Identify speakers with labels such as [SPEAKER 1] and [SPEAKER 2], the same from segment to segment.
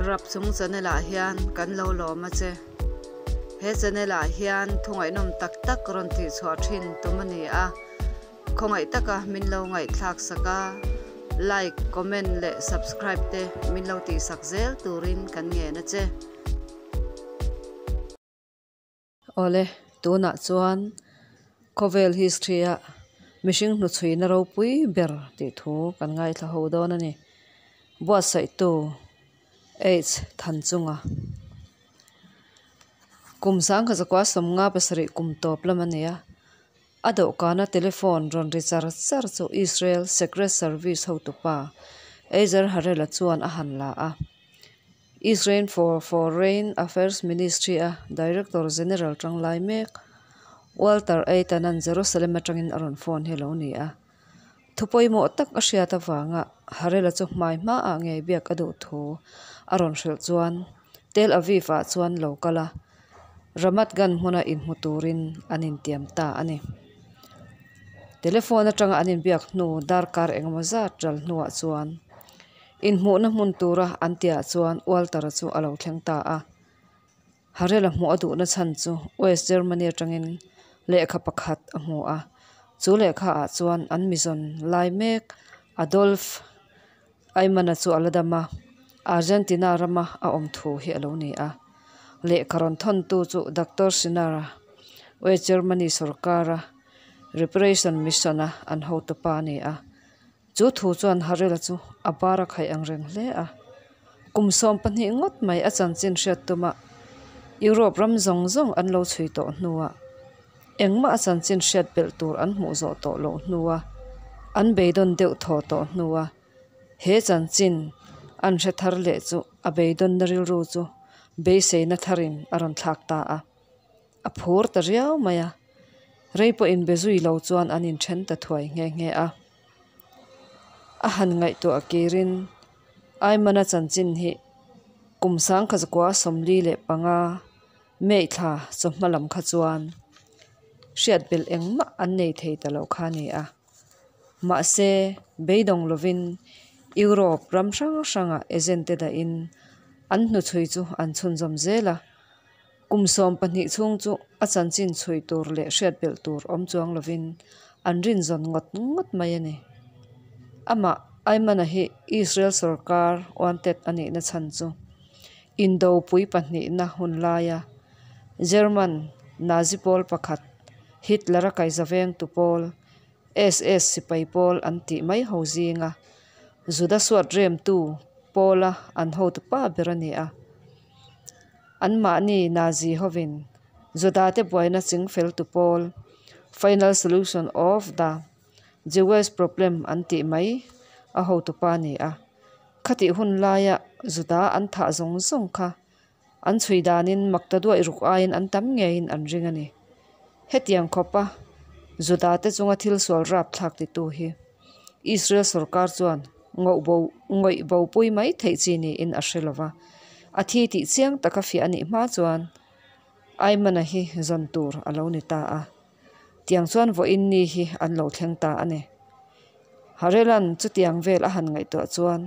[SPEAKER 1] Rapchung channel ah hian kan lo lawm a che. He channel ah hian thu ngaihnawm tak tak rawn tih chhuah thin tum a ni a. Khawngaih taka min lo ngaihthlak sak a, like, comment leh subscribe te min lo tih sak zel turin kan ngen a che. Awle, tunah chuan khawvel history a mihring hnuchhuina ropui ber tih thu kan ngaithla ho dawn a ni. Buatsaihtu H Thanchunga Kum sangkha zakua sawmnga pasarih kum tawp lam a ni a, a dawhkana telephone rawn ri char char chu Israel Secret Service hotupa Eizer Harel-a chuan a han la a. Israel for Foreign Affairs Ministry-a Director General tanglai mek Walter Eyton-a'n Jerusalem atangin a rawn phone hi a lo ni a. Thu pawimawh tak a hriat avanga Harel-a chu hmai hmaah ngei biak a duh thu a rawn hrilh chuan Tel Aviv-ah chuan lo kal a, Ramat Gan hmuna inhmu turin an intiam ta a ni. Telephone atanga an inbiak hnu darkar engemaw zat ral hnuah chuan Inhmuhna hmun tura an tihah chuan Walter-a chu a lo thleng ta a. Harel-a hmuh a duhna chhan chu West Germany atangin lehkha pakhat a hmu a. Chu lehkhaah chuan an mizawn lai mek Adolf Eichmann-a chu a la dam a, Argentina rama a awm thu hi a lo ni a. Lehkha rawn thawntu chu Doctor Sinara, West Germany sawrkara Reparation Mission-a an hotupa a ni a. Chu thu chuan Harela chu a bar a khaih ang reng hle a. Kum 12 ngawt mai a chanchin hriat tuma Europe ram zawng zawng an lo chhui tawh hnuah engmah a chanchin hriat belh tur an hmuh zawh tawh loh hnua an beidawn deuh thaw tawh hnua he chanchin an hre thar leh chu a beidawnna rilru chu beiseina tharin a rawn thlak ta a. A phur ta riau mai a, rei pawh inbe zui lo chuan an inthen ta thuai nghe nghe a. A han ngaihtuah kirin Aimana chanchin hi kum sangkha zakua 45 May thla chawhma lam kha chuan hriat belh engmah an nei thei ta lo kha a ni a. Mahse, beidawng lovin Europe ram hrang hrangah agent te dahin an hnuchhui chu an chhunzawm zel a. Kum 12 chhung chu a chanchin chhui tur leh hriat belh tur awm chuang lovin an rinzawn ngawt ngawt mai a ni. Amah Aimana hi Israel sorkar wanted a nihna chhan chu Indopui pahnihna hun laia German Nazi pawl pakhat Hitler-a kaizavengtu pawl SS sipai pawl an tih mai ho zinga Juda suat remtu pawla an hotu pa ber a ni a. Anmahni Nazi hovin Judate buaina chingfel tu pawl, Final Solution of the Jewish Problem an tih mai a hotupa a ni a. Khatih hun laia Juda an thah zawng zawng kha an chhui danin makta duaih ruk aiin an tam ngeiin an ring a ni. Hetiang khawpa Judate chunga thil sual rapthlak titu hi Israel sorkar chuan ngawih bopui mai theih chi niin a hre lova, a thi tih chiang taka fiah a nih hma chuan Aimana hi zawn tur a lo ni ta a. Tiang chuan vawiin ni hi an lo thleng ta a ni. Harelan chutiang vel a han ngaihtuah chuan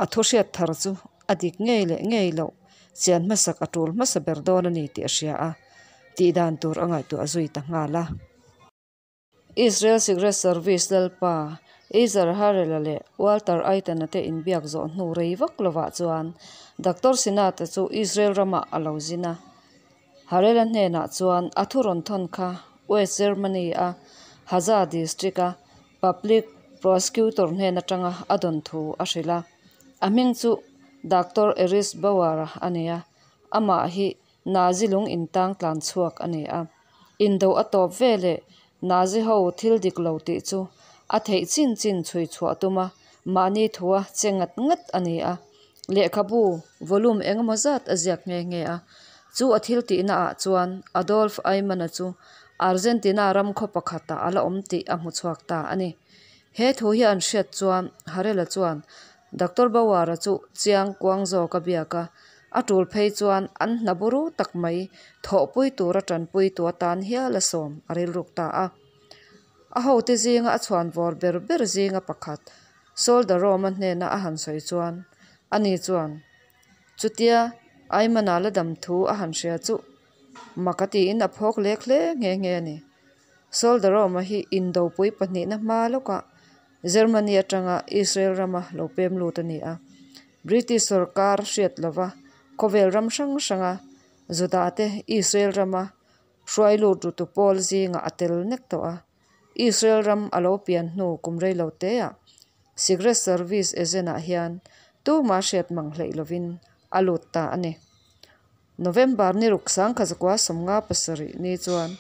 [SPEAKER 1] a thu hriat thar chu a dik ngei leh ngei loh chian hmasak a tul hmasa ber dawn a ni tih a hria a, tih dan tur a ngaihtuah zui ta nghal a. Israel Secret Service lalpa Eizer Harel-a leh Walter Eyton-a te inbiak zawh hnu rei vak lovah chuan Doctor Sinat-a chu Israel ramah a lo zin a. Harel-a hnenah chuan a thu rawn thawn kha West Germany-a Haza District-a Public Prosecutor hnen atanga a dawn thu a hrilh a. A hming chu Doctor Erich Bauer-a a ni a, amah hi Nazi lung intang tlan chhuak a ni a. Indo a tawp veleh Nazi ho thil dik lo tih chu a theih chin chin chhui chhuah tum a, mahni thua che ngat ngat a ni a. Lehkhabu volume engemaw zat a ziak nghe nghe a. Chu a thil tihna ah chuan Adolf Eichmann-a chu Argentina ram khaw pakhatah a la awm tih a hmu chhuak ta a ni. He thu hi an hriat chuan Harel-a chuan Doctor Bauer-a chu chiang kuang zawk a biak a, A tul phei chuan an hna buru tak mai thawhpui tura tanpui tu atan hial a sawm a rilruk ta a. A hote zinga a chhuan vawr ber ber zinga pakhat Soldaroma hnena a han sawi chuan ani chuan Chutia Aimana la dam thu a han hria chu mak a tiin a phawk lek hle nghe nghe a ni. Soldaroma hi indopui pahnihna hma lawkah Germany atanga Israel rama lo pem lut a ni a. British sorkar hriat lova khawvel ram hrang hranga Juda te Israel rama hruai lut rutu pawl zingah a tel nek tawh a. Israel ram a lo pian hnu kum rei lo teah Secret Service agent ah hian tumah hriat mang hleih lovin a lut ta a ni. November ni ruk sangkha zakua 57 ni chuan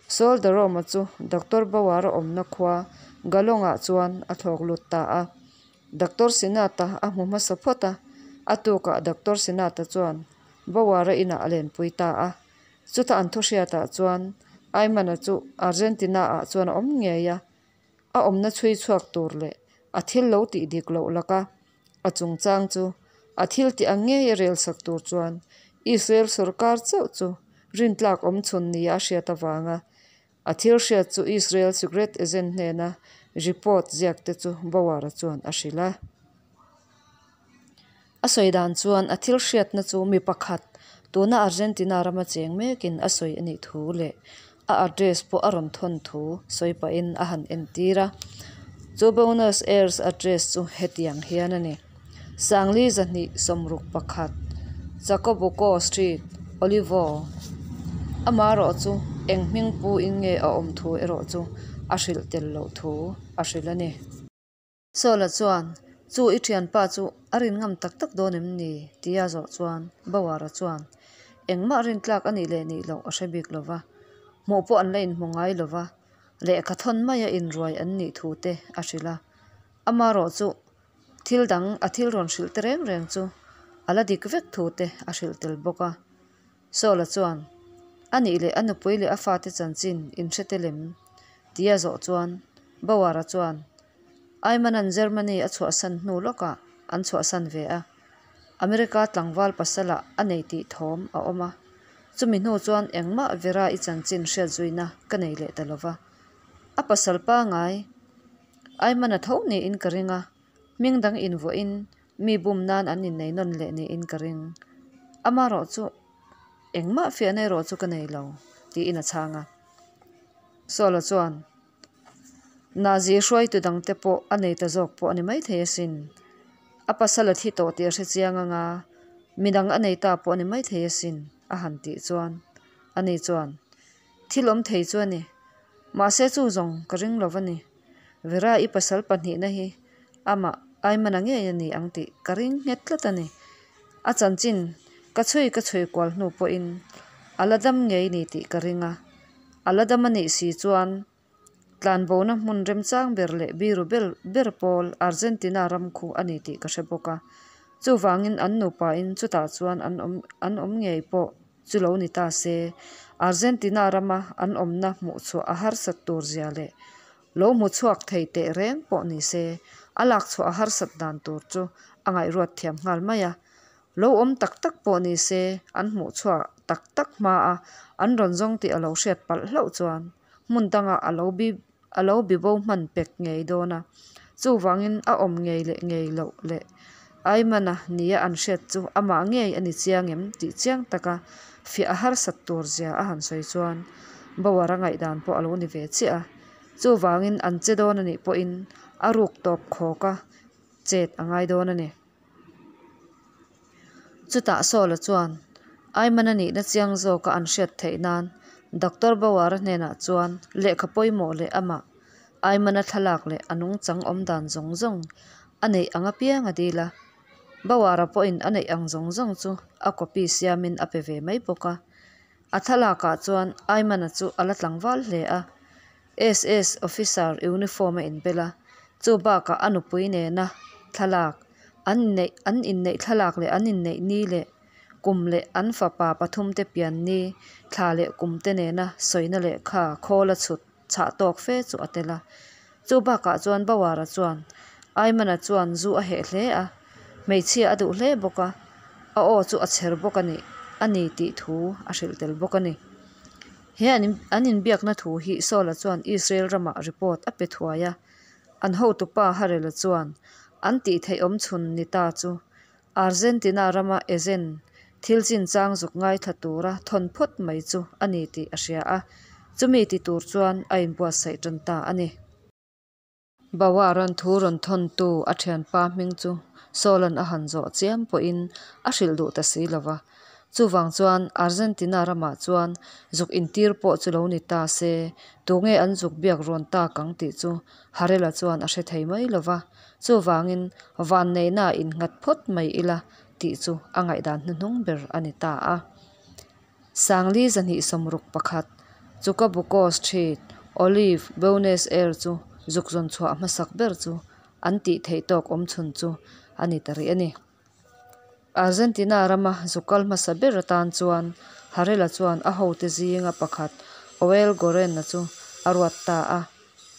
[SPEAKER 1] Saul Daroma chu Doctor Bauer-a awmna khua Galong-ah chuan a thlawk lut ta a. Doctor Sinata a hmu hmasa phawt a, a tukah Doctor Sinata chuan Bauer-a inah a lenpui ta a. Chuta an thu hriatah chuan Ayman-a chu Argentina-ah chuan a awm ngei a, a awmna chhui chhuak tur leh a thil lo tih dik loh laka a chungchang chu a thil tih ang ngei a rel sak tur chuan Israel sorkar chauh chu rintlak awm chhun nia a hriat avanga a thil hriat chu Israel secret agent hnena report ziak te chu Bauer-a chuan a hrilh a. A sawi dan chuan a thil hriatna chu mi pakhat tuna Argentina rama cheng mekin a sawi a nih thu leh a address pawh a rawn thawn thu sawi pahin a han entir a. Chu Buenos Aires address chu hetiang hian a ni, Sangli 261, Chacabuco Street, Olivo. Amaherawh chu eng hming pu in nge a awm thu erawh chu a hrilh tel loh thu a hrilh a ni. Saula chuan, Chu i thianpa chu a rin ngam tak tak dawn em ni? tia zawh chuan Bauer-a chuan, Engmah rintlak a nih leh nih loh a hre bik lo va, hmuh pawh an la inhmu ngai lo va, lehkha thawn maia inruai an nih thu te a hrilh a. Amaherawh chu thil dang a thil rawn hrilh te reng reng chu a la dik vek thu te a hrilh tel bawk a. Saula chuan, A nih leh a nupui leh a fate chanchin inhre tel em? tia zawh chuan Bauer-a chuan, Ayman-a'n Germany a chhuahsan hnu lawkah an chhuahsan ve a, America tlangval pasalah a nei tih thawm a awm a, chumi hnu chuan engmah Vera-i chanchin hriat zuina ka nei leh ta lova. A pasal pangai Ayman-a tho niin ka ring a, hming dang invuahin mi bum nan an innei nawn leh niin ka ring. Amaherawh chu engmah fiahna erawh chu ka nei lo, tiin a chhang a. Saula chuan. Nazi hruaitu dangte pawh a nei ta zawk pawh a ni maithei asin. A pasal a thi tawh tih a hre chiang anga midang a nei ta pawh a ni maithei asin a han tih chuan ani chuan thil awm thei chu a ni. Mahse chu zawng ka ring lo va ni. Vera i pasal pahnihna hi amah Aimana ngei a ni ang tih ka ring nghet tlat a ni. A chanchin ka chhui ka chhui kual hnu pawhin a la dam ngei ni tih ka ring a. A la dam a nih si chuan tlanbona hmun remchang ber leh biru ber ber pawl Argentina ram khu a ni tih ka hre bawk a. Chuvangin an nupain chutah chuan an awm an awm ngei pawh chu lo ni ta se, Argentina rama an awmna hmuhchhuah a harsat tur zia leh lo hmu chhuak thei teh reng pawh ni se, a lakchhuah a harsat dan tur chu a ngaihruat thiam nghal mai a. Lo awm tak tak pawh ni se, an hmuh chhuah tak tak hma a an rawn zawng tih a lo hriat palh hlauh chuan hmun dangah a lo bi a lo bibo hman pek ngei dawn a. Chuvangin a awm ngei leh ngei loh leh Aimana nia an hriat chu amah ngei a ni chiang em tih chiang taka fiah a harsat tur zia a han sawi chuan Bauer-a ngaihdan pawh a lo ni ve chiah a. Chuvangin an che dawn a nih pawhin a ruk tawp khawk a chet a ngai dawn a ni. Chutah Saula chuan Ayman a nihna chiang zawka an hriat theih nan Doctor Bauer-a hnenah chuan lehkha pawimawh leh amah Ayman-a thlalak leh a nungchang awm dan zawng zawng a neih ang apiang a dil a. Bauer-a pawhin a neih ang zawng zawng chu a copy siamin a pe ve mai bawk a. A thlalakah chuan Ayman-a chu a la tlangval hle a. SS officer uniform a inbel a, chu bakah a nupui nena thlalak, an inneih an inneih thlalak leh an inneih ni leh kum leh an fapa pathum te pian ni thla leh kum te nena sawina lehkha khawl a chhut chhah tawk fe chu a tel a. Chu bakah chuan Bauer-a chuan Ayman-a chuan zu a heh hle a, hmeichhia a duh hle bawk a, a aw chu a chher bawk a nih a ni tih thu a hrilh tel bawk a ni. He an inbiakna thu hi Saula chuan Israel ramah report a pe thuai a, an hotupa Harela chuan an tih theih awm chhun ni ta chu Argentina rama agent thil chinchang zuk ngaithla tura thawn phawt mai chu a ni tih a hria a, chumi ti tur chuan a inbuatsaih tan ta a ni. Bauer-a'n thu rawn thawntu a thianpa hming chu Saul-a'n a han zawh chiam pawhin a hrilh duh ta si lo va. Chuvang chuan Argentina ramah chuan zuk intir pawh chu lo ni ta se, tunge an zuk biak rawn tak ang tih chu Harela chuan a hre thei mai lo va. Chuvangin vanneihnaah innghat phawt mai ila tih chu a ngaihdan hnuhnung ber a ni ta a. Sangli 261, Chacabuco Street, Olive, Buenos Aires chu zuk zawn chhuah hmasak ber chu an tih theih tawk awmchhun chu a ni ta rih a ni. Argentina rama zuk kal hmasa ber atan chuan Harela chuan a hote zinga pakhat Oel Goren-a chu a ruat ta a.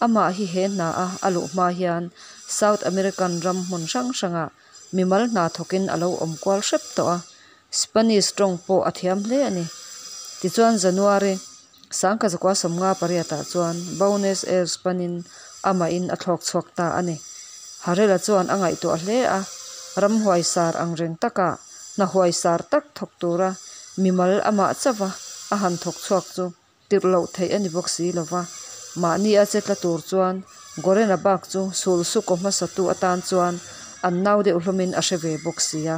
[SPEAKER 1] Amah hi he hna a a luh hma hian South American ram hmun hrang hrangah mimal hna thawkin a lo awm kual hrep tawh a, Spanish tawng pawh a thiam hle a ni. Tichuan January 1958 ah chuan Buenos Aires panin amahin a thlawk chhuak ta a ni. Harela chuan a ngaihtuah hle a, ram huaisar ang reng takah hna huaisar tak thawk tura mimal amah chauha a han thawk chhuak chu tirh loh theih a ni bawk si lo va. Mahni a che tla tur chuan Gorena bak chu sul sukaw hmasatu atan chuan an nau deuh hlawmin a hre ve bawk si a,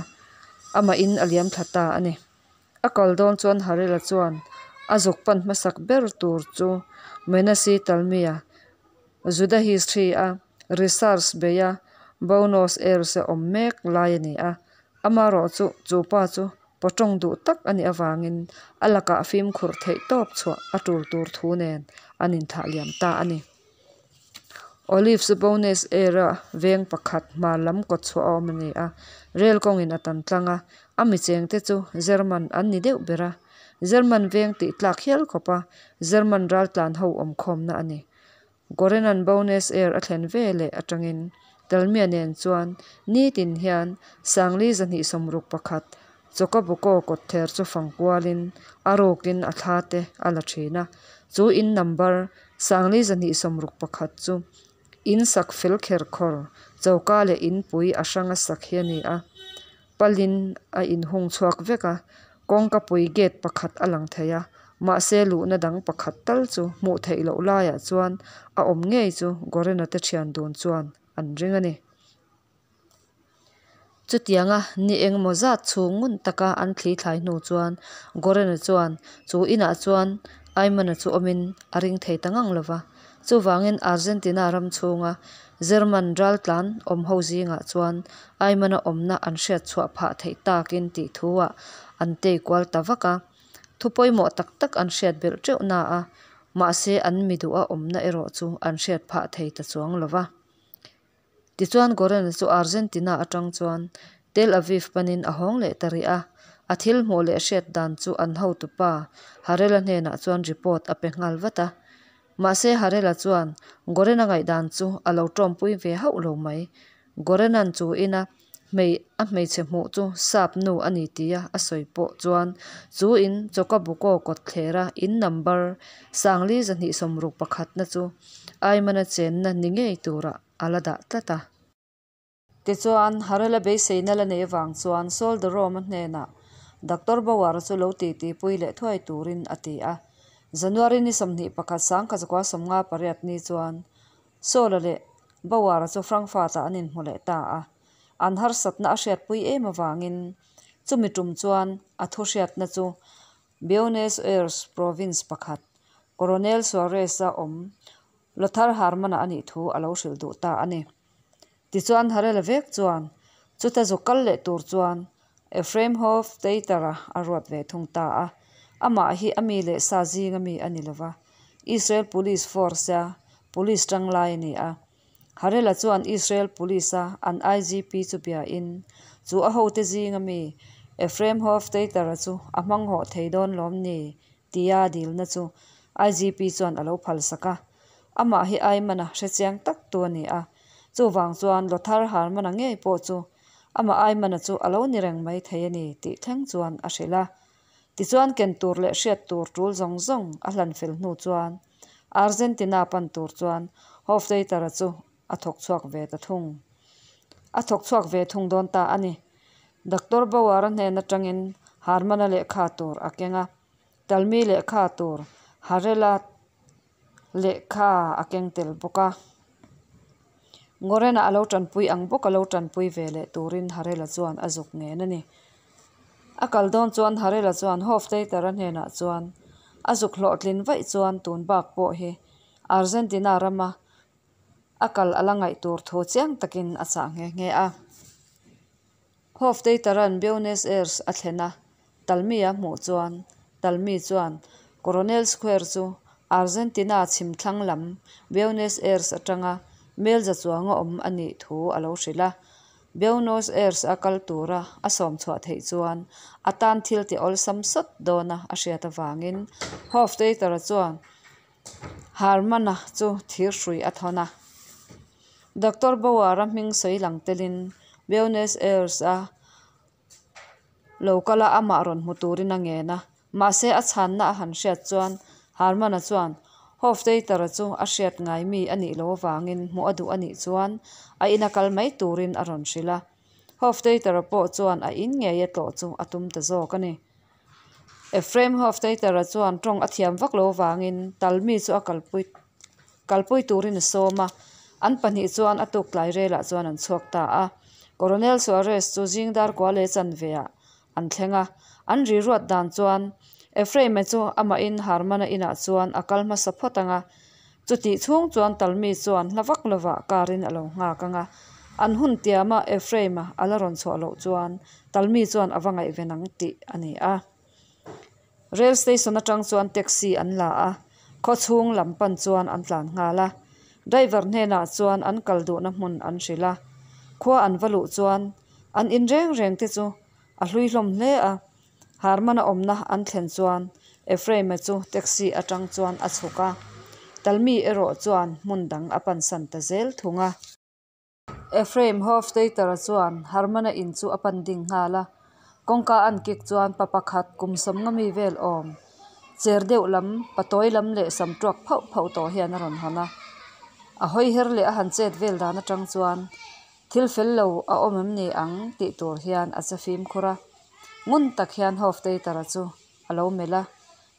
[SPEAKER 1] amahin a liam thla ta a ni. A kal dawn chuan Harela chuan a zuk pan hmasak ber tur chu Menashe Talmia, Juda history a research beia Buenos Aires a awm mek lai a ni a. Amaherawhchu chu pa chu pawtawng duh tak a nih avangin a lakah fimkhur theih tawp chhuah a tul tur thu nen an inthlah liam ta a ni. Olive chu Buenos Aires-a veng pakhat hmar lam kawt chhuah a awm a ni a, rel kawngin a tan tlang a, a mi chengte chu German an ni deuh ber a, German veng tih tlak hial khawpa German raltlan ho awmkhawmna a ni. Gorenan Buenos Aires a thlen ve leh atangin Talmia nen chuan nitin hian Sangli 261 Chacabuco kawtther chu fang kualin a rukin a thla te a la thin a. Chu in number Sangli 261 chu in sak fel kher khawr choka leh inpui a hranga sak hi a ni a. Palin a inhung chhuak vek a, kawngkapui gate pakhat a lang thei a, mahse luhna dang pakhat tal chu hmuh theih loh laiah chuan a awm ngei chu Gorena te thian dun chuan an ring a ni. Chutianga ni engemaw zat chhung ngun taka an thli thlai hnu chuan Gorena chuan chu inah chuan Aimana chu awmin a ring thei ta ngang lo va. Chuvangin Argentina ram chhunga German raltlan awm ho zingah chuan Aimana awmna an hriat chhuah phah theih takin tih thuah an tei kual ta vak a. Thu pawimawh tak tak an hriat belh teuh na a, mahse an mi duha awmna erawh chu an hriat phah thei ta chuang lo va. Tichuan Goren chu Argentina atang chuan Tel Aviv panin a hawng leh ta rih a, a thil hmuh leh hriat dan chu an hotupa Harela hnenah chuan report a pe nghal vat a. Mahse Harela chuan Goren-a ngaihdan chu a lo tawmpui ve hauh lo mai. Goren-a'n chu ina hmei a hmeichhe hmuh chu sap nu a ni tia a sawi pawh chuan chu in Chacabuco kawtthlera in number Sangli 261 na chu Aimana chenna ni ngei turah a la dah tlat a. Tichuan, Harela beiseina la nei avang chuan Saul de Rome-a hnenah Doctor Bauer-a chu lo titipui leh thuai turin a ti a. January ni 21 1958 ni chuan Saul-a leh Bauer-a chu Frankfurt-ah an inhmu leh ta a. An harsatna a hriatpui em avangin chumi tum chuan a thu hriatna chu Buenos Aires province pakhat Coronel Suarez-a awm Lothar Harman-a a nih thu a lo hrilh duh ta a ni. Tichuan Harela vek chuan chuta zuk kal leh tur chuan Ephraim Hofstadter-a a ruat ve thung ta a. Amah hi a mi leh sa zinga mi a ni lova, Israel Police Force-a police tanglai a ni a. Harela chuan Israel Police-a an IGP chu biain chu a hote zinga mi Ephraim Hofstadter-a chu a hmanghawh thei dawn lawm ni tia dilna chu IGP chuan a lo phalsak a. Amah hi Aimana hrechiang tak tu a ni a, chuvang chuan Lothar Harmana ngei pawh chu amah Aimana chu a lo ni reng mai thei a ni tih thleng chuan a hrilh a. Tichuan ken tur leh hriat tur tul zawng zawng a hlan fel hnu chuan Argentina pan tur chuan Hofstadter-a chu a thawk chhuak ve ta thung. A thawk chhuak ve thung dawn ta a ni. Doctor Bauer-a hnen atangin Harman-a lehkha tur a keng a, Talmi lehkha tur Harela lehkha a keng tel bawk a. Ngawrena a lo tanpui ang bawk a lo tanpui ve leh turin Harela chuan a zuk ngen a ni. A kal dawn chuan Harela chuan Hofteiter-a hnenah chuan a zuk hlawhtlin vaih chuan tun bak pawh hi Argentina rama a kal a la ngaih tur thu chiang takin a chah nghe nghe a. Hofteiter-a'n Buenos Aires a thlen a, Talmi a hmuh chuan Talmi chuan Coronel Square chu Argentina chhimthlang lam Buenos Aires atanga mel za chuanga awm a nih thu a lo hrilh a. Buenos Aires a kal tura a sawm chhuah theih chuan a tan thil ti awlsam sawt dawna a hriat avangin Hofteiter-a chuan Harman-a chu thir hrui a thawn a. Doctor Bauer-a hming sawi lang telin Buenos Aires-a lo kal a, amah rawn hmu turin a ngen a. Mahse, a chhanna a han hriat chuan Harman-a chuan Hofteiter-a chu a hriat ngai mi a nih loh avangin hmuh a duh a nih chuan a ina kal mai turin a rawn hrilh a. Hofteiter-a pawh chuan a in ngei a tlawh chu a tum ta zawk a ni. Ephraim Hofteiter-a chuan tawng a thiam vak lo avangin Talmi chu a kalpui kalpui turin a sawm a, an pahnih chuan a tuk tlai relah chuan an chhuak ta a. Coronel Suarez chu zing dar kua leh chanveah an thleng a, an ri ruat dan chuan Ephraim-a chu amahin Harman-a inah chuan a kal hmasa phawt ang a, chutih chhung chuan Talmi chuan hla vak lovah car-in a lo nghak ang a, an hun tiama Ephraim-a a la rawn chhuah loh chuan Talmi chuan a va ngaihven ang tih a ni a. Rail station atang chuan taxi an la a, khaw chhung lam pan chuan an tlan nghal a. Driver hnenah chuan an kal duhna hmun an hrilh a. Khua an va luh chuan an in reng reng te chu a hlui hlawm hle a. Harman-a awmna an thlen chuan Ephraim-a chu taxi atang chuan a chhuk a, Talmi erawh chuan hmun dang a pansan ta zel thung a. Ephraim Hofstetter-a chuan Harman-a in chu a pan ding nghal a, kawngka an kik chuan pa pakhat kum sawmnga mi vel awm cher deuh lam, patawi lam leh sam tuak phauh phauh tawh hian a rawn hawn a. A hawi her leh a han chet vel dan atang chuan thil fel lo a awm em ni ang tih tur hian a che fimkhur a. Ngun tak hian Hofstetter-a chu a lo melh a,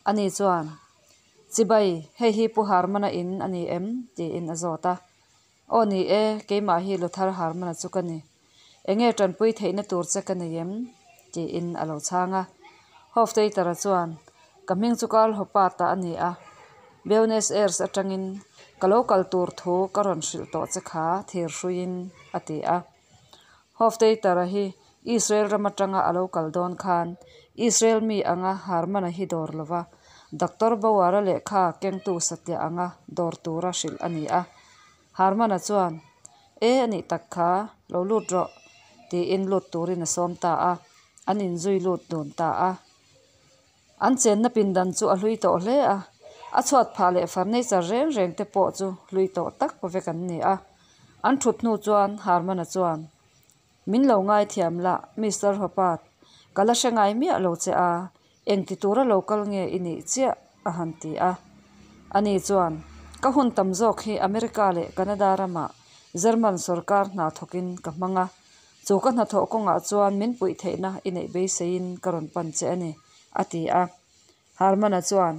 [SPEAKER 1] ani chuan, Chibai, hei hi Pu Harman-a in a ni em? tiin a zawt a. Aw ni e, keimah hi Luther Harman-a chu ka ni. Enge tanpui theihna tur che ka nei em? tiin a lo chhang a. Hofteiter-a chuan, Ka hming chu Karl Hoppart-a a ni a, Buenos Aires atangin ka lo kal tur thu ka rawn hrilh tawh che kha thir hruiin a ti a. Hofteiter-a hi Israel ram atanga a lo kal dawn khan Israel mi anga Harman-a hi dawr lova Doctor Bauer-a lehkha kengtu satliah anga dawr tura hrilh a ni a. Harman-a chuan, E, a nih tak kha, lo lut rawh, tiin lut turin a sawm ta a, an inzui lut dun ta a. An chenna pindan chu a hlui tawh hle a, a chhuat phah leh furniture reng reng te pawh chu hlui tawh tak vek an ni a. An thut hnu chuan Harman-a chuan, Min lo ngaithiam lah, Mister Hopart, ka la hre ngai miah lo che a, engti tura lo kal nge i nih chiah? a han ti a. Ani chuan, Ka hun tam zawk hi America leh Canada ramah German sawrkar hna thawkin ka hmang a, chu ka hnathawh kawngah chuan min puih theihna i neih beiseiin ka rawn pan che a ni, a ti a. Harman-a chuan,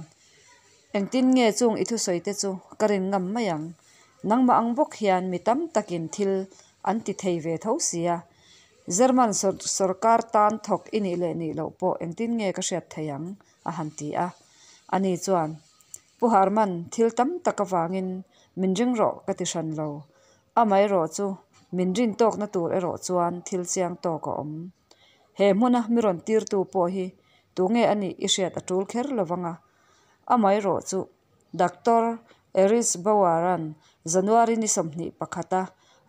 [SPEAKER 1] Engtin nge chung i thusawi te chu ka rin ngam mai ang? Nangmah ang bawk hian mi tam takin thil an ti thei ve tho sia. German sawrkar tan thawk i nih leh nih loh pawh engtin nge ka hriat thei ang? a han ti a. Ani chuan, Pu Harman, thil tam tak avangin min ring rawh ka ti hran lo. Amaherawh chu min rin tawkna tur erawh chuan thil chiang tawk a awm. He hmuna mi rawn tirtu pawh hi tunge a nih i hriat a tul kher lo vang a. Amaherawh chu Doctor Erich Bauer-a'n January ni 21 a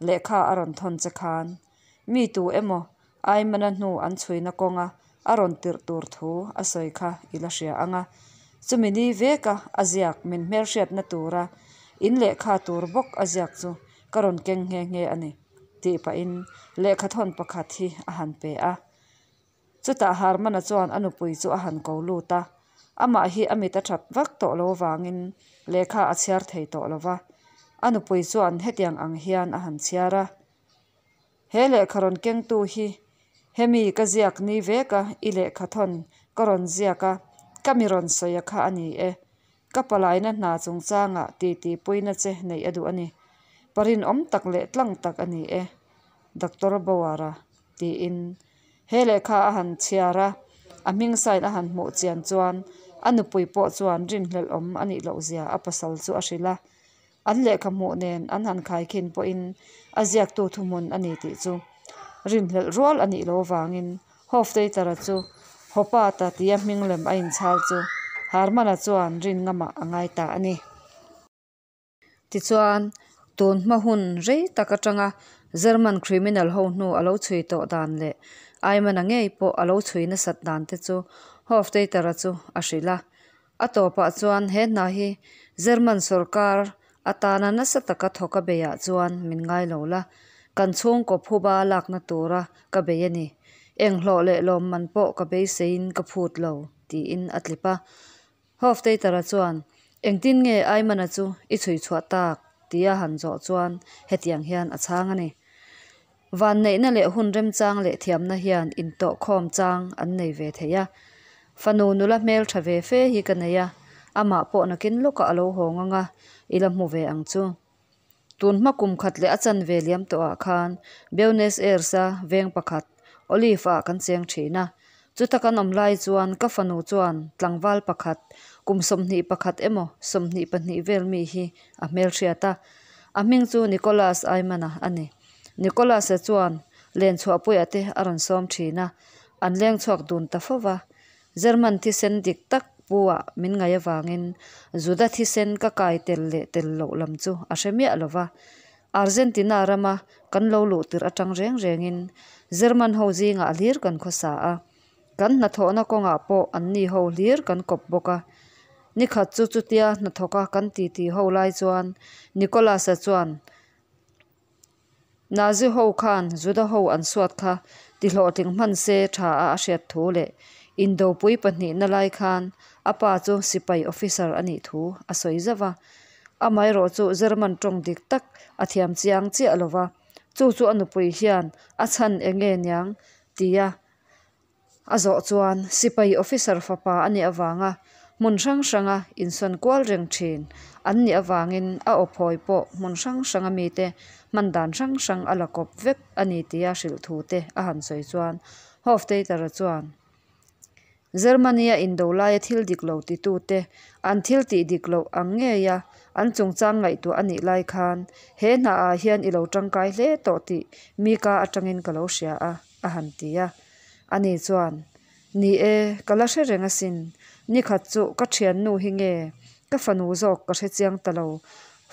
[SPEAKER 1] lehkha a rawn thawn che khan mi tu emaw Aimana hnu an chhuina kawnga a rawn tirh tur thu a sawi kha i la hria ang a. Chumi ni veka a ziak min hmelhriatna tura in lehkha tur bawk a ziak chu ka rawn keng nghe nghe a ni, tih pahin lehkhathawn pakhat hi a han pe a. Chutah Harman-a chuan a nupui chu a han ko lut a, amah hi a mit a that vak tawh lo avangin lehkha a chhiar thei tawh lo va. A nupui chuan hetiang ang hian a han chhiar a. He lehkha rawn kengtu hi Hemi ka ziak ni veka i lehkha thawn ka rawn ziak a, ka mi rawn sawi a kha a ni e. Ka palaina hna chungchangah titi puina che neih a duh a ni. Pa rinawm tak leh tlang tak a ni e, Doctor Bauer-a tiin. He lehkha a han chhiar a, a hming sign a han hmuh chian chuan a nupui pawh chuan rinhlelh awm a nih loh zia a pasal chu a hrilh a. An lehkha hmuh nen an han khaikhin pawhin a ziaktu thuhmun a ni tih chu rinhlelh rual a nih loh avangin Hofteiter-a chu Hopata tia hming lem a inchhal chu Harman-a chuan rin ngamah a ngai ta a ni. Tichuan, tun hma hun rei tak atanga German criminal ho hnu a lo chhui tawh dan leh Ayman-a ngei pawh a lo chhui nasat dan te chu Hofteiter-a chu a hrilh a. A tawpah chuan he hna hi German sorkar atana nasa taka thawk a beiah chuan min ngai lo la, kan chhungkaw phuba lakna tura ka bei a ni. Eng hlawh leh lawmman pawh ka beiseiin ka phut lo, tiin a tlip a. Hofteiter-a chuan, Engtin nge Ayman-a chu i chhui chhuah tak? tia han zawh chuan hetiang hian a chhang a ni. Vanneihna leh hun remchang leh thiamna hian intawhkhawm chang an nei ve thei a. Fanu nula hmel tha ve fe hi ka nei a, amah pawh nakin lawkah a lo hawng ang a, i la hmu ve ang chu. Tun hma kum khat leh a chanve liam tawhah khan Buenos Aires-a veng pakhat, Olive-ah kan cheng thin a. Chuta kan awm lai chuan ka fanu chuan tlangval pakhat, kum 21 emaw 22 vel mi hi a hmelhriat a. A hming chu Nicholas Ayman-a a ni. Nicholas-a chuan len chhuahpuiah te a rawn sawm thin a, an leng chhuak dun ta fo va. German thisen dik tak pu-ah min ngaih avangin Juda thisen ka kai tel leh tel loh lam chu a hre miah lo va. Argentina rama kan lo luh tirh atang reng rengin German ho zingah hlir kan khawsa a, kan hnathawhna kawngah pawh anni ho hlir kan kawp bawk a. Nikhat chu chutia hnathawka kan titi ho lai chuan Nicholas-a chuan, Nazi ho khan Juda ho an suat kha ti hlawhtling hman se tha a a hriat thu leh Indopui pahnihna lai khan a pa chu sipai officer a nih thu a sawi zauh a. Amaherawh chu German tawng dik tak a thiam chiang chiah lo va, chu chu a nupui hian a chhan eng nge niang tia A zawh chuan sipai officer fapa a nih avanga hmun hrang hranga insawn kual reng thin an nih avangin a awphawi pawh hmun hrang hranga mite hman dan hrang hrang a la kawp vek a ni tia hrilh thu te a han sawi chuan Hofteiter-a chuan Germany-a indo laia thil dik lo titute an thil tih dik loh ang ngeia an chungchang ngaihtuah a nih lai khan he hnaah hian i lo tangkai hle tawh tih mi ka atangin ka lo hria a. A han ti a. Ani chuan, Ni e, ka la hre reng asin. Nikhat chu ka thiannu hi nge ka fanu zawk ka hre chiang ta lo.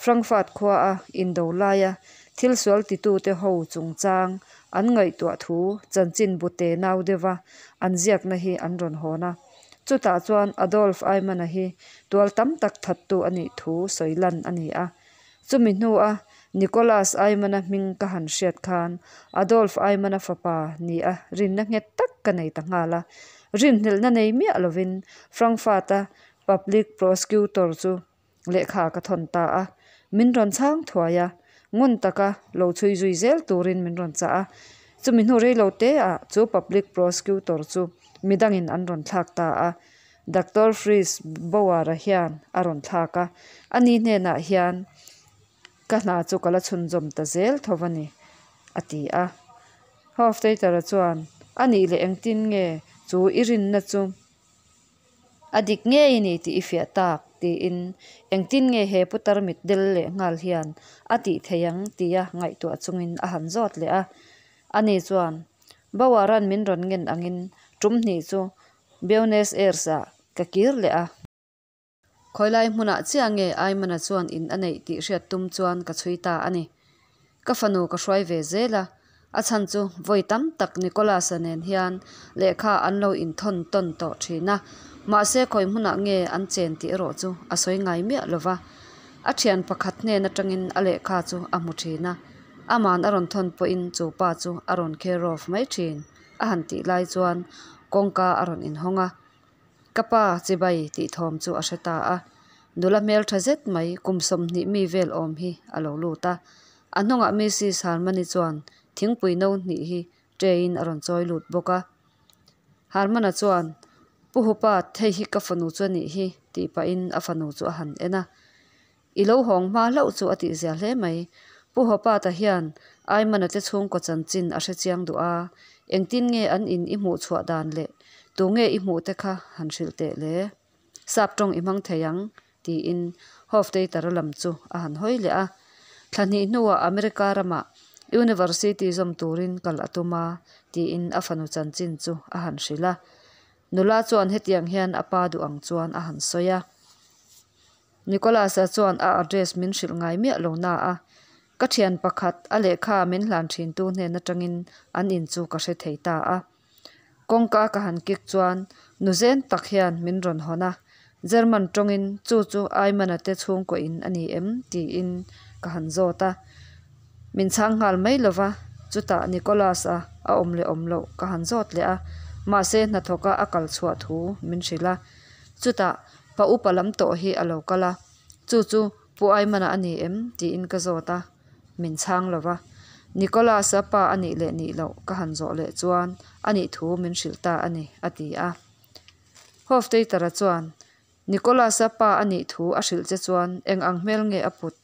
[SPEAKER 1] Frankfurt khua a indo laia thil sual titute ho chungchang an ngaihtuah thu chanchin bute nau deuha an ziakna hi an rawn hawn a. Chutah chuan Adolf Eichmann-a hi tual tam tak thattu a nih thu sawi lan a ni a. Chumi hnua Nicholas Ayman-a hming ka han hriat khan Adolf Ayman-a fapa ni a rinna nghet tak ka nei ta nghal a. Rinhlelhna nei miah lovin Frankfurt-a Public Prosecutor chu lehkha ka thawn ta a. Min rawn chhang thuai a, ngun taka lo chhui zui zel turin min rawn chah a. Chumi hnu rei lo teah chu Public Prosecutor chu midangin an rawn thlak ta a. Doctor Fritz Bauer-a hian a rawn thlak a, ani hnenah hian ka hna chu ka la chhunzawm ta zel tho a ni, a ti a. Hofteiter-a chuan, A nih leh engtin nge chu i rinna chu a dik ngei ni tih i fiah tak? tiin engtin nge he putar mit del leh nghal hian a tih theih ang tia ngaihtuah chungin a han zawt leh a. Ani chuan, Bauer-a'n min rawn ngen angin tum hnih chu Buenos Aires-ah ka kir leh a. Khawilai hmunah chiah nge Aimana chuan in a neih tih hriat tum chuan ka chhui ta a ni. Ka fanu ka hruai ve zel a, a chhan chu vawi tam tak Nicholas-a nen hian lehkha an lo inthawn tawn tawh thin a, mahse khawi hmunah nge an chen tih erawh chu a sawi ngai miah lo va. A thian pakhat hnen atangin a lehkha chu a hmu thin a, aman a rawn thawn pawhin chu pa chu a rawn care off mai thin. A han tih lai chuan kawngka a rawn inhawng a, Ka pa chibai tih thawm chu a hre ta a. Nula hmeltha zet mai kum 20 mi vel awm hi a lo lut a. A hnungah Mrs Harmony chuan thingpui no hnih hi tray-in a rawn chawi lut bawk a. Harmana chuan, Pu Hupat, hei hi ka fanu chu a nih hi, tih pahin a fanu chu a han en a. I lo hawng hma hlauh chu a tihzia hle mai. Pu Hupata hian Aimana te chhungkaw chanchin a hre chiang duh a, engtin nge an in i hmuh chhuah dan leh tunge i hmuh te kha han hrilh teh le. Sap tawng i hmang thei ang, tiin Hofteiter-a lam chu a han hawi leh a. Thla hnih hnuah America ramah University zawm turin kal a tum a, tiin a fanu chanchin chu a han hrilh a. Nula chuan hetiang hian a pa duh ang chuan a han sawi a. Nicholas-a chuan a address min hrilh ngai miah lo na a, ka thian pakhat a lehkha min hlan thintu hnen atangin an in chu ka hre thei ta a. Kawngka ka han kik chuan nu zen tak hian min rawn hawn a, German tawngin chu chu Aimana te chhungkaw in a ni em? tiin ka han zawt a. Min chhang nghal mai lo va, chutah Nicholas-a a awm leh awm loh ka han zawt leh a, mahse hnathawka a kal chhuah thu min hrilh a. Chutah pa upa lam tawh hi a lo kal a, chu chu Pu Aimana a ni em? tiin ka zawt a, min chhang lo va. Nicholas-a pa a nih leh nih loh ka han zawh leh chuan a nih thu min hrilh ta a ni, a ti a. Hofteiter-a chuan, Nicholas-a pa a nih thu a hrilh che chuan eng ang hmel nge a put,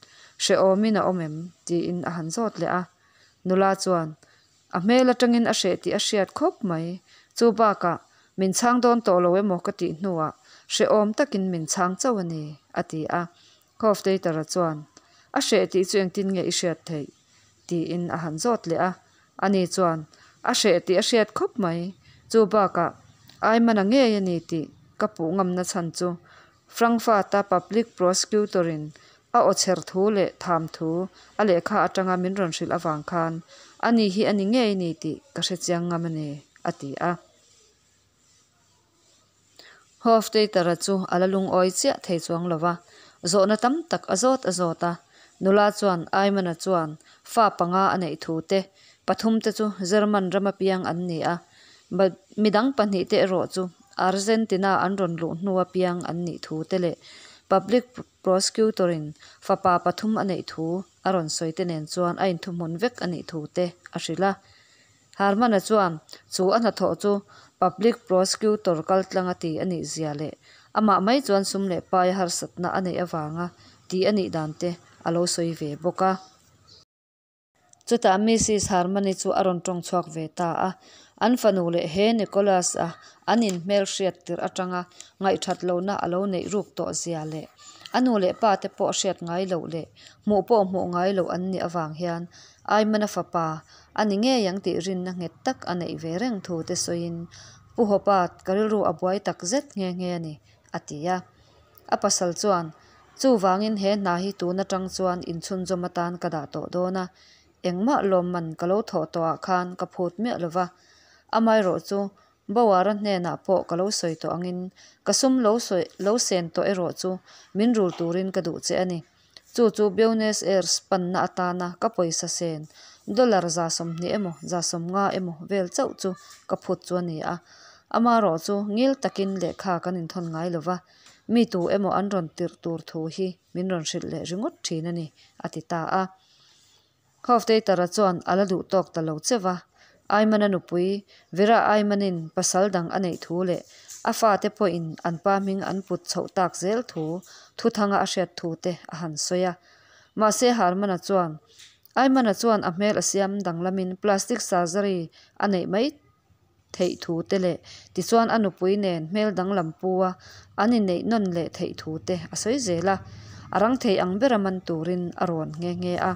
[SPEAKER 1] hrehawmin a awm em? tiin a han zawt leh a. Nula chuan, A hmel atangin a hreh tih a hriat khawp mai. Chu bakah, min chhang dawn tawh lo emaw ka tih hnuah hrehawm takin min chhang chauh a ni, a ti a. Hofteiter-a chuan, A hreh tih chu engtin nge i hriat theih? tiin a han zawt leh a. Ani chuan, A hreh tih a hriat khawp mai. Chu bakah, Aimana ngei a ni tih ka puh ngamna chhan chu Frankfurt-a Public Prosecutor-in a aw chher thu leh tham thu a lehkha atanga min rawn hrilh avang khan ani hi a ni ngei ni tih ka hre chiang ngam a ni, a ti a. Hofteiter-a chu a la lungawi chiah thei chuang lo va, zawhna tam tak a zawt a zawt a. Nula chuan Aimana chuan fa panga a neih thu te, pathum te chu German rama piang an ni a, midang pahnih te erawh chu Argentina an rawn luh hnua piang an nih thu te leh Public Prosecutor-in fapa pathum a neih thu a rawn sawi te nen chuan a inthuhmun vek a nih thu te a hrilh a. Harman-a chuan chu a hnathawh chu Public Prosecutor kaltlang a ti a nih zia leh amah mai chuan sum leh paia harsatna a neih avanga ti a nih dan te a lo sawi ve bawk a. Chutah Misis Harmony chu a rawn tawng chhuak ve ta a, an fanu leh he Nicholas-a an inhmelhriat tirh atanga ngaihthat lohna a lo neih ruk tawh zia leh a nu leh pa te pawh hriat ngai loh leh hmuh pawh hmuh ngai loh an nih avang hian Aimana fapa a ni ngei ang tih rinna nghet tak a neih ve reng thu te sawiin Pu Hopat ka rilru a buai tak zet nghe nghe a ni, a ti a. A pasal chuan, Chuvangin he hna hi tun atang chuan inchhunzawm atan ka dah tawh dawn a, engmah lawmman ka lo thawh tawhah khan ka phut miah lo va. Amaherawh chu Bauara hnenah pawh ka lo sawi tawh angin ka sum lo sawi lo sen tawh erawh chu min rul turin ka duh che a ni. Chu chu Buenos Aires panna atana ka pawisa sen dollar 120 emaw 150 emaw vel chauh chu ka phut chu a ni a. Amaherawh chu ngil takin lehkha kan inthawn ngai lo va, mi tu emaw an rawn tirh tur thu hi min rawn hrilh leh ringawt thin a ni, a ti ta a. Hofteiter-a chuan a la duh tawk ta lo che va, Aimana nupui Vera Aimanin pasal dang a neih thu leh a fate pawhin an pa hming an put chhoh tak zel thu thuthanga a hriat thu te a han sawi a. Mahse Harmana chuan Aimana chuan a hmel a siam danglamin plastic surgery a neih mai theih thu te leh tichuan a nupui nen hmel danglam pu a an inneih nawn leh theih thu te a sawi zel a, a rang thei ang bera man turin a rawn nghe nghe a.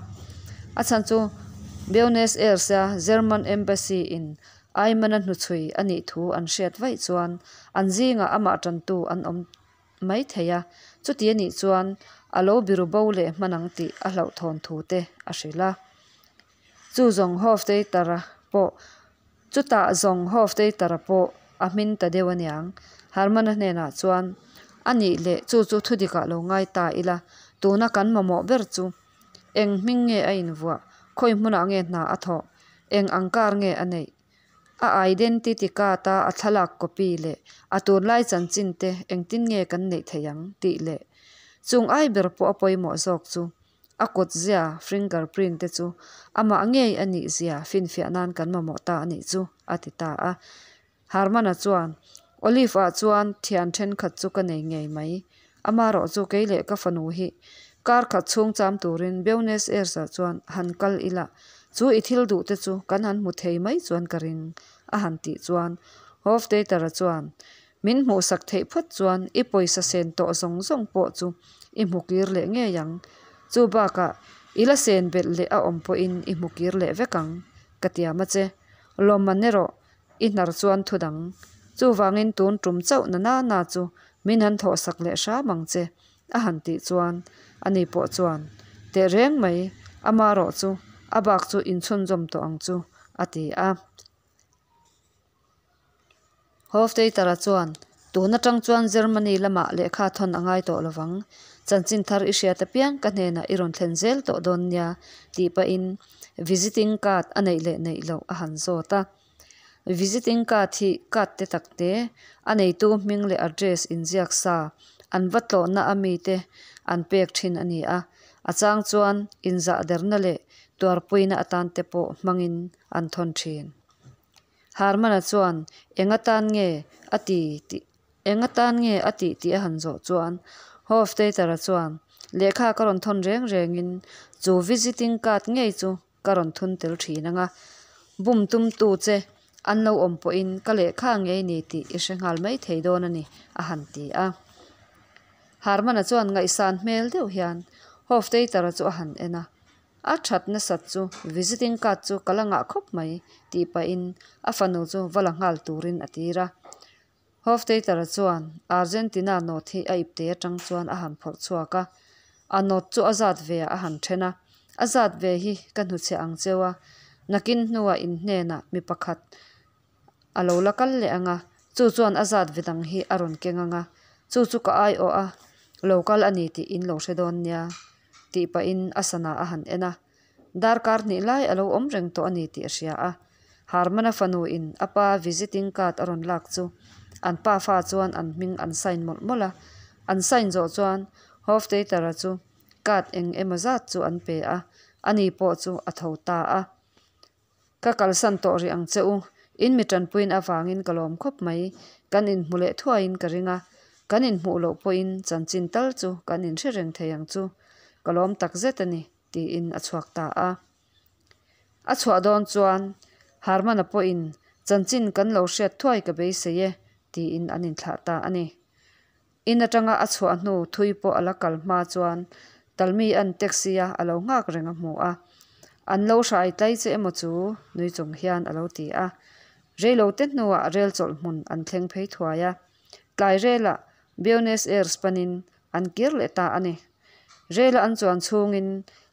[SPEAKER 1] A chhan chu Buenos Aires-a German Embassy in Aimana hnuchhui a nih thu an hriat vaih chuan an zingah amah tantu an awm mai thei a, chuti a nih chuan a lo biru bo leh hman ang tih a hlauhthawn thu te a hrilh a. Chu zawng Hofteiter-a pawh Chutah zawng Hofteiter-a pawh a hmin ta deuh aniang. Harmana hnenah chuan, A nih leh chu chu thudikah lo ngai ta ila, tuna kan mamawh ber chu eng hming nge a invuah, khawi hmunah nge hna a thawh, eng ang kar nge a neih, a identity card-a a thlalak copy leh a tunlai chanchin te engtin nge kan neih theih ang tih leh chung ai ber pawh a pawimawh zawk chu. A kawtzia, finger print, te chu amah ngei a nih zia finfiah nan kan mamawh ta a nih chu, a ti ta a. Harman-a chuan, Olive-ah chuan thian thenkhat chu ka nei ngei mai. Amarawh chu kei leh ka fanu hi kar khat chhung cham turin Buenos Aires-ah chuan han kal ila, chu i thil duh te chu kan han hmu thei mai chuan ka ring, a han tih chuan Hoftetter-a chuan, Min hmuhsak theih phawt chuan i pawisa sen tawh zawng zawng pawh chu i hmu kir leh ngei ang. Chu bakah i la sen belh leh a awm pawhin i hmu kir leh vek ang, ka tiam a che. Lawmman erawh i hnar chuan thu dang. Chuvangin tun tum chauh na na na chu min han thawhsak leh hram ang che, a han tih chuan ani pawh chuan, Tehreng mai, amarawh chu a bak chu inchhunzawm tawh ang chu, a ti a. Hofteiter-a chuan, Tun atang chuan Germany lamah lehkha thawn a ngai tawh lovang. Chanchin thar i hriat apiang ka hnenah i rawn thlen zel tawh dawn nia, tih pahin visiting card a neih leh neih loh a han zawt a. Visiting card hi card te tak te, a neitu hming leh address inziak sa, an va tlawhna a mite an pek thin a ni a. A chang chuan inzahderna leh tuarpuina atan te pawh hmangin an thawn thin. Harman-a chuan eng atan nge a ti tih eng atan nge a tih tih a han zawh chuan Hoftetter-a chuan lehkha ka rawn thawn reng rengin chu visiting card ngei chu ka rawn thun tel thin ang a, bum tumtu che an lo awm pawhin ka lehkha ngei ni tih i hre nghal mai thei dawn a ni a han ti a. Harman-a chuan ngaihsan hmel deuh hian Hoftetter-a chu a han en a. A that nasat chu visiting card chu ka la ngah khawp mai tih pahin a fanu chu va la nghal turin a tir a. Hoftetter-a chuan Argentina note hi a ipte atang chuan a han phawrh chhuak a, a note chu a zat ve ah a han then a, A zat ve hi ka hnuchhe ang cheu a, nakin hnuah in hnenah mi pakhat a lo la kal leh ang a, chu chuan a zat ve dang hi a rawn keng ang a, chu chu ka aiawh a lo kal a ni tih in lo hre dawn nia. Tih pahin a sana a han en a, darkar hnih lai a lo awm reng tawh a ni tih a hria a. Harmana fanu in a pa visiting card a rawn lak chu an pa fa chuan an hming an sign mawlh mawlh a, an sign zawh chuan Hoftetter-a chu card eng emaw zat chu an pe a, ani pawh chu a tho ta a. Ka kalsan tawh rih ang che u, in mi tanpuiin avangin ka lawm khawp mai, kan inhmu leh thuaiin ka ring a, kan inhmuh loh pawhin chanchin tal chu kan inhre reng thei ang chu, ka lawm tak zet a ni, tiin a chhuak ta a. A chhuah dawn chuan Harmana pawhin chanchin kan lo hriat thuai ka beisei e, tiin an inthlah ta a ni. In atanga a chhuah hnu thui pawh a la kal hma chuan Talmi an taxi a a lo nghak reng a hmu a. An lo hrai tlai che emaw chu nui chung hian a lo ti a. Reilo te hnuah rel chawlh hmun an thleng phei thuai a. Tlai relah Buenos Aires panin an kir leh ta a ni. Rela an chuan chhungin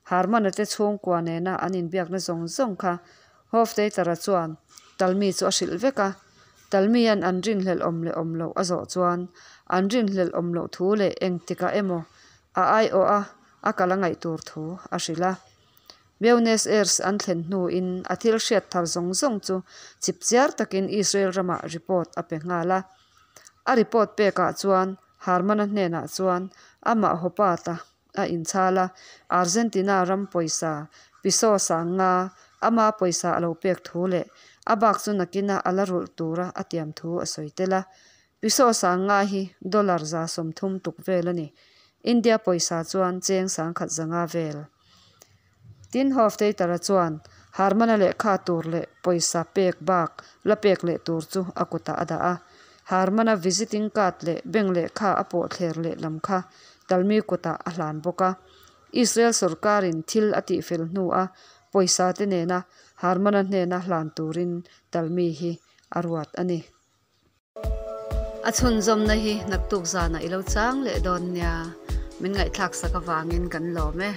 [SPEAKER 1] Harmana te chhungkua nena an inbiakna zawng zawng kha Hoftetter-a chuan Talmi chu a hrilh vek a. Talmian an rinhlelh awm leh awm loh a zawh chuan an rinhlelh awm loh thu leh engtikah emaw a aiawh a a kal a ngaih tur thu a hrilh a. Buenos Aires an thlen hnuin a thil hriat thar zawng zawng chu chipchiar takin Israel ramah report a pe nghal a. A report pekah chuan Harmana hnenah chuan amah Hopata a inchhal a, Argentina ram pawisa piso sanga ama pawisa a lo pek thu leh a bak chu nakina a la rulh tura a tiam thu a sawi tel a. Piso sanga hi dollar 30 tuk vel a ni. India pawisa chuan cheng 10,000 vel. Tin, Hoftetter-a chuan Harmana lehkha tur leh pawisa pek bak la pek leh tur chu a kutah a dah a. Harmana visiting card leh bank lehkha a pawh thler leh lam kha Talmi kutah a hlan bawk a. Israel sawrkarin thil a tihfel hnua pawisa te nena Harmana hnena hlan turin Talmi hi a ruat a ni. A chhunzawmna hi naktuk zanah i lo chang leh dawn nia, min ngaihthlak sak avangin kan lawm e.